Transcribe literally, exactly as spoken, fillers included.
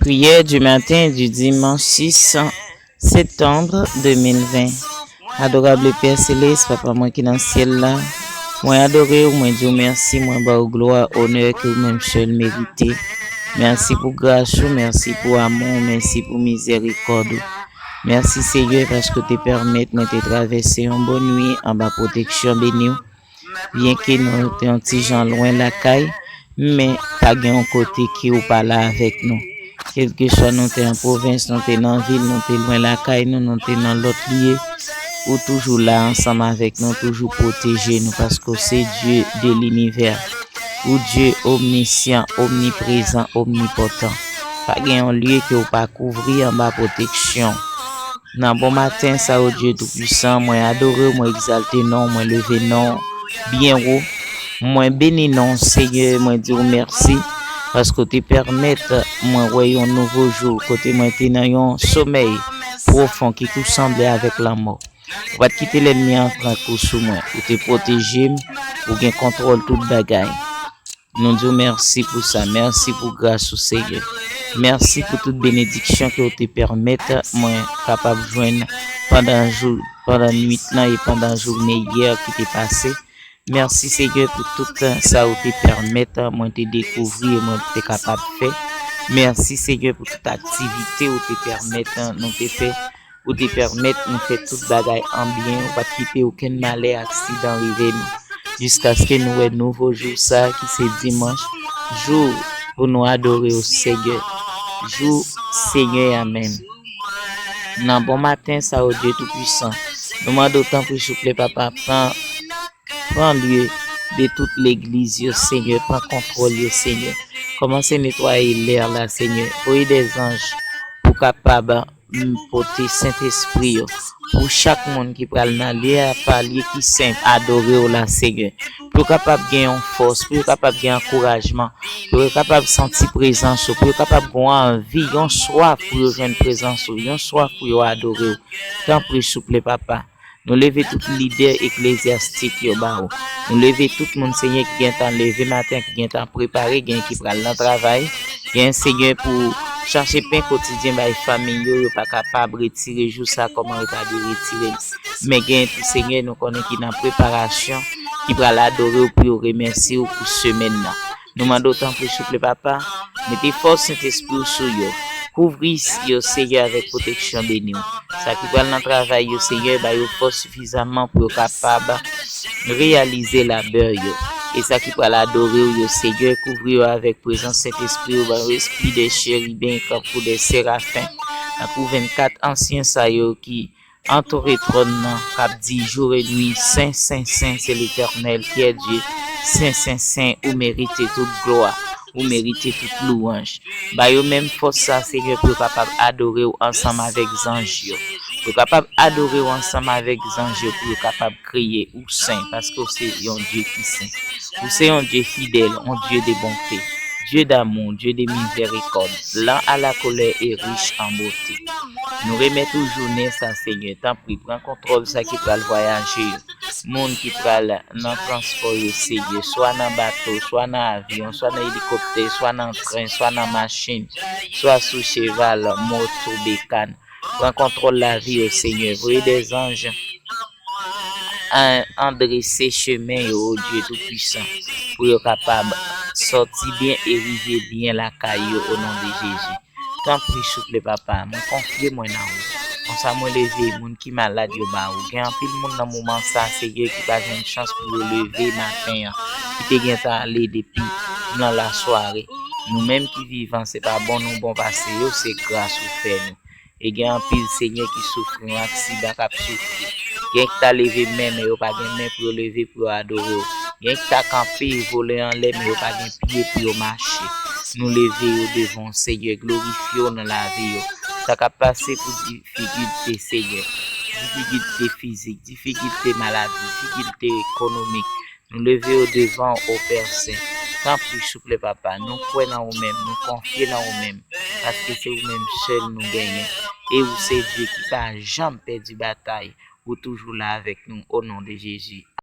Prière du matin du dimanche six septembre deux mille vingt. Adorable Père Céleste, Papa mwen ki nan syèl la, mwen adore w, mwen di w mèsi, mwen ba w glwa, onè ke w menm sèl merite. Mèsi pou gras ou, mèsi pou amou w, mèsi pou mizèrikòd ou. Mèsi Senyè paske w te pèmèt mwen te travèse yon bòn nwi anba pwoteksyon beni w. Byenke nou te yon ti jan lwen lakay, men pa gen yon kote ke w pa la avèk nou. Kèlkeswa nou te an pwovens, nou te nan vil, nou te lwen lakay nou, nou te nan lòt lye, ou toujou la ansanm avèk nou, toujou pwoteje nou, paske w se Dye de linivè. Ou Dye omnisyan, omniprezan, omnipòtan. Pa gen yon lye ke w pa kouvri anba pwoteksyon. Nan bon maten sa, o Dye Toupwisan, mwen adore w, mwen egzalte non w, mwen leve non w byen wo. Mwen beni non w, Senyè, mwen di w mèsi, paske w te pèmèt mwen wè yon nouvo jou, kote mwen te nan yon somèy pwofon ki tou sanble avèk lanmò. Ou pa t kite lènmi an pran kou sou mwen. Ou te pwoteje m, ou gen kontwòl tout bagay. Nou di w mèsi pou sa. Mèsi pou gras ou, Senyè. Mèsi pou tout benediksyon ke w te pèmèt mwen kapab jwenn pandan jou, pandan nwit lan e pandan jounen yè ki te pase. Mèsi, Senyè, pou tout sa ou te pèmèt mwen te dekouvri e mwen te kapab fè. Mèsi, Senyè, pou tout aktivite ou te pèmèt nou te fè. Ou te pèmèt nou fè tout bagay an byen, ou pa t kite okenn malè, aksidan rive nou, jiskaske nou wè nouvo jou sa a ki se dimanch, jou pou nou adore w, Senyè, jou Senyè a menm. Nan bon maten sa, o Dye Toupwisan, nou mande w tanpri, souple, Papa, pran pran lye de tout legliz yo, Senyè. Pran kontwòl yo, Senyè. Kòmanse netwaye lè la, Senyè. Voye dèzanj pou kapab, mm, pote Sentespri yo pou chak moun ki pral nan lye a, pa lye ki sen, adore w la, Senyè. Pou yo kapab gen yon fòs, pou yo kapab gen ankourajman, pou yo kapab santi prezans ou, pou yo kapab gen yon anvi, yon swaf pou yo jwenn prezans ou, yon swaf pou yo adore w. Tanpri, souple, Papa. Nou leve tout lidè eklezyastik yo ba ou. Nou leve tout moun, Senyè, ki gentan leve maten, ki gentan prepare, gen ki pral nan travay. Gen, Senyè, pou chache pen kotidyen bay fanmi yo, yo pa kapab retire jou sa kòman yo ta dwe retire l. Men gen tou, Senyè, nou konnen ki nan preparasyon, ki pral adore w pou yo remèsye w pou semèn nan. Nou mande w tanpri, souple, Papa, mete fòs Sentespri w sou yo. Kouvri yo, Senyè, avèk pwoteksyon beni w. Sa ki pral nan travay yo, Senyè, ba yo fòs sifizamman pou yo kapab reyalize labè yo. E sa ki pral adore w yo, Senyè, kouvri yo avèk prezans Sentespri w, ba yo espri de cheriben, tankou de serafen, tankou vennkat ansyen sa yo ki antoure twòn nan, k ap di jou e nwi, Sen, sen, sen, se Letènèl ki è Dye. Sen, sen, sen, ou merite tout glwa, ou merite tout louwanj. Ba yo menm fòs sa, Senyè, pou yo kapab adore w ansanm avèk zanj yo. Pou yo kapab adore w ansanm avèk zanj yo, pou yo kapab kriye ou sen, paske w se yon Dye ki sen. Ou se yon Dye fidèl, yon Dye de bonte, Dye damou, Dye de mizèrikòd, lan a la kolè e rich an bote. Nou remèt ou jounen sa, Senyè. Tanpri, pran kontwòl sa ki pral vwayaje yo. Moun ki pral nan transpò yo, Senyè, swa nan bato, swa nan avyon, swa nan elikoptè, swa nan tren, swa nan machin, swa sou cheval, moto, bekàn. Pran kontwòl lavi yo, Senyè. Voye dè zanj an-, andrese chemen yo, o Dye Toupwisan, pou yo kapab sòti byen e rive byen lakay yo, o non de Jezi. Tanpri, souple, Papa, mwen konfye mwen nan ou. Konsa mwen leve moun ki malad yo ba ou. Gen anpil moun nan moman sa, Senyè, ki pa jwenn chans pou yo leve maten an, ki te gentan ale depi nan lasware. Nou menm ki vivan, se pa bon nou bon pase yo, se gras ou fè nou. E gen anpil, Senyè, ki soufri yon aksidan, k ap soufri. Gen ki ta leve men, men yo pa gen men pou yo leve pou yo adore w. Gen ki ta kanpe, vole anlè, men yo pa gen pye pou yo mache. Nou leve yo devan w, Senyè, glorifye w nan lavi yo. Sa k ap pase pou difikilte, Senyè. Difikilte fizik, difikilte maladi, difikilte ekonomik. Nou leve yo devan w, o Pè Sen. Tanpri, souple, Papa, nou kwè nan ou menm, nou konfye nan ou menm, paske se ou menm sèl nou genyen. E ou se Dye ki pa janm pèdi batay, ou toujou la avèk nou, o non de Jezi.